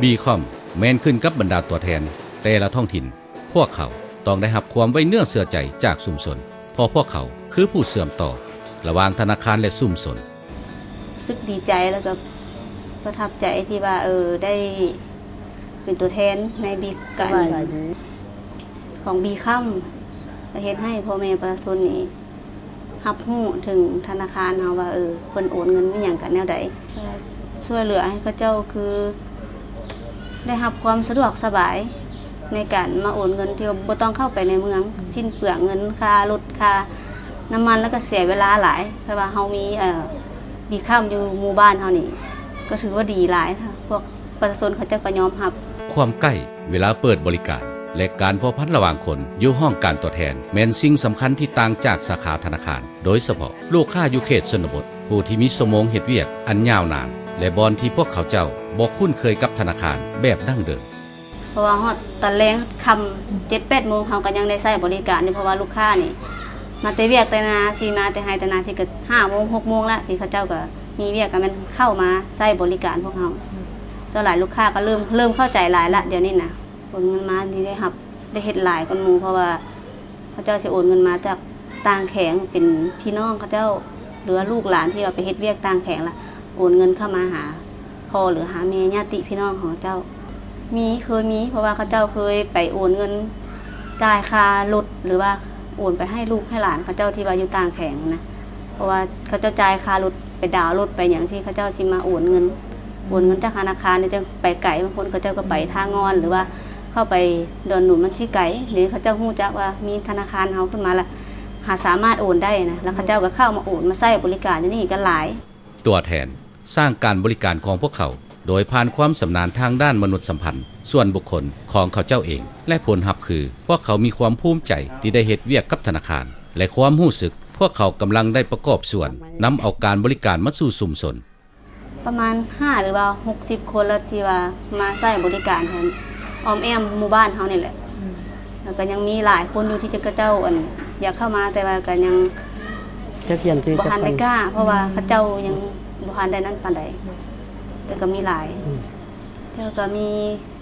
ບີຄອມ ແມ່ນຂຶ້ນກັບບັນດາຕົວແທນແຕ່ລະທ້ອງຖິ່ນ. ພວກເຂົາຕ້ອງໄດ້ຮັບຄວາມໄວ້ເນື້ອເຊື່ອໃຈຈາກຊຸມຊົນ ເພາະພວກເຂົາຄືຜູ້ເຊື່ອມຕໍ່ລະຫວ່າງທະນາຄານ ແລະ ຊຸມຊົນ. ຮູ້ສຶກດີໃຈ ແລ້ວກໍປະທັບໃຈທີ່ວ່າ ເອີ ໄດ້ເປັນຕົວແທນໃນບີ ການ ຂອງບີຄຳ ແລະ ເຮັດໃຫ້ພໍ່ແມ່ປະຊາຊົນນີ້ ຮັບຮູ້ເຖິງທະນາຄານເຮົາວ່າ ເອີ ເພິ່ນໂອນເງິນອີ່ຫຍັງກັນແນວໃດ ຊ່ວຍເຫຼືອໃຫ້ເຂົາເຈົ້າຄືໄດ້ຮັບຄວາມສະດວກສະບາຍໃນການມາໂອນເງິນ ທີ່ວ່າບໍ່ຕ້ອງເຂົ້າໄປໃນເມືອງ ສິ້ນເປືອງເງິນຄ່າລົດ ຄ່ານ້ຳມັນ ແລ້ວກໍເສຍເວລາຫຼາຍ. ເພາະວ່າເຮົາມີ ເອີ ບີຄຳຢູ່ໝູ່ບ້ານເຮົານີ້ ກໍຖືວ່າດີຫຼາຍ ພວກປະຊາຊົນເຂົາເຈົ້າກໍຍອມຮັບ. ຄວາມໃກ້ເວລາເປີດບໍລິການ ແລະ ການພົວພັນລະຫວ່າງຄົນຢູ່ຫ້ອງການຕົວແທນ ແມ່ນສິ່ງສຳຄັນທີ່ຕ່າງຈາກສາຂາທະນາຄານ. ໂດຍສະເພາະລູກຄ້າຢູ່ເຂດຊົນນະບົດ ຜູ້ທີ່ມີຊົ່ວໂມງເຮັດວຽກອັນຍາວນານ ແລະ ບ່ອນທີ່ພວກເຂົາເຈົ້າບໍ່ຄຸ້ນເຄີຍກັບທະນາຄານແບບດັ້ງເດີມ. ເພາະວ່າຮອດຕອນແລງຄ່ຳ ເຈັດແປດໂມງ ເຮົາກໍຍັງໄດ້ໃຊ້ບໍລິການຢູ່ ເພາະວ່າລູກຄ້ານີ້ມາແຕ່ວຽກແຕ່ນາ ຊິມາແຕ່ໄຮ່ແຕ່ນາ ຊິກໍຫ້າໂມງ ຫົກໂມງລະ ຊິເຂົາເຈົ້າກໍມີວຽກ ກໍແມ່ນເຂົ້າມາໃຊ້ບໍລິການພວກເຮົາ. ສ່ວນຫຼາຍລູກຄ້າກໍເລີ່ມ ເລີ່ມເຂົ້າໃຈຫຼາຍລະ ດຽວນີ້ນະ ໂອນເງິນມານີ້ໄດ້ຮັບ ໄດ້ເຮັດຫຼາຍກວ່າໝູ່ ເພາະວ່າ ເຂົາເຈົ້າຊິໂອນເງິນມາຈາກຕ່າງແຂວງ ເປັນພີ່ນ້ອງເຂົາເຈົ້າ ຫຼືວ່າລູກຫຼານທີ່ວ່າໄປເຮັດວຽກຕ່າງແຂວງລະ ໂອນເງິນເຂົ້າມາຫາພໍ່ ຫຼືຫາແມ່ ຍາດຕິພີ່ນ້ອງຂອງເຂົາເຈົ້າ. ມີ ເຄີຍມີ ເພາະວ່າເຂົາເຈົ້າເຄີຍໄປໂອນເງິນຈ່າຍຄ່າລົດ ຫຼືວ່າໂອນໄປໃຫ້ລູກໃຫ້ຫຼານເຂົາເຈົ້າທີ່ວ່າຢູ່ຕ່າງແຂວງນະ ເພາະວ່າເຂົາເຈົ້າຈ່າຍຄ່າລົດ ໄປດາວລົດໄປຫຍັງຊີ້ ເຂົາເຈົ້າຊິມາໂອນເງິນ ໂອນເງິນຈາກທະນາຄານ ຈັ່ງໄປໄກ ບາງຄົນເຂົາເຈົ້າກໍໄປທ່າງ່ອນ ຫຼືວ່າເຂົ້າໄປດອນໜູນ ມັນຊິໄກ. ດຽວນີ້ເຂົາເຈົ້າຮູ້ຈັກວ່າມີທະນາຄານເຮົາຂຶ້ນມາລະ ຫາສາມາດໂອນໄດ້ນະ ລະເຂົາເຈົ້າກໍເຂົ້າມາໂອນ ມາໃຊ້ບໍລິການຢູ່ນີ້ກໍຫຼາຍ. ຕົວແທນສ້າງການບໍລິການຂອງພວກເຂົາ ໂດຍຜ່ານຄວາມຊຳນານທາງດ້ານມະນຸດສຳພັນສ່ວນບຸກຄົນຂອງເຂົາເຈົ້າເອງ ແລະ ຜົນຮັບຄື ພວກເຂົາມີຄວາມພູມໃຈທີ່ໄດ້ເຮັດວຽກກັບທະນາຄານ ແລະ ຄວາມຮູ້ສຶກ ພວກເຂົາກຳລັງໄດ້ປະກອບສ່ວນນຳເອົາການບໍລິການມາສູ່ຊຸມຊົນ. ປະມານຫ້າ ຫຼືວ່າຫົກສິບຄົນລະ ທີ່ວ່າມາໃຊ້ບໍລິການແຖວອ້ອມແອ້ມໝູ່ບ້ານເຮົານີ້ແຫຼະ. ອືມ ແລ້ວກໍຍັງມີຫຼາຍຄົນຢູ່ທີ່ເຂົາເຈົ້າ ອັນ ຢາກເຂົ້າມາ ແຕ່ວ່າກໍຍັງ ຈັກປ່ຽນຊື່ ບໍ່ທັນໄດ້ກ້າ ເພາະວ່າ ອືມ ເຂົາເຈົ້າຍັງບໍ່ທັນໄດ້ນັ້ນປານໃດ ແຕ່ກໍມີຫຼາຍ. ອືມ ແລ້ວກໍມີ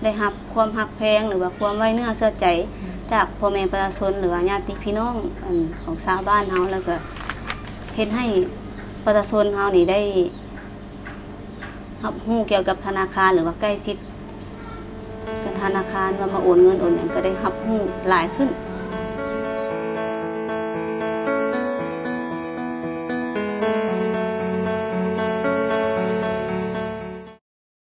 ໄດ້ຮັບຄວາມຮັກແພງ ຫຼືວ່າຄວາມໄວ້ເນື້ອເຊື່ອໃຈ ອືມ ຈາກພໍ່ແມ່ປະຊາຊົນ ຫຼືວ່າຍາດຕິພີ່ນ້ອງ ອັນ ຂອງຊາວບ້ານເຮົາ ແລ້ວກໍເຮັດໃຫ້ປະຊາຊົນເຮົານີ້ໄດ້ຮັບຮູ້ກ່ຽວກັບທະນາຄານ ຫຼືວ່າໃກ້ຊິດກັບທະນາຄານ ວ່າມາໂອນເງິນໂອນຫຍັງ ກໍໄດ້ຮັບຮູ້ຫຼາຍຂຶ້ນ.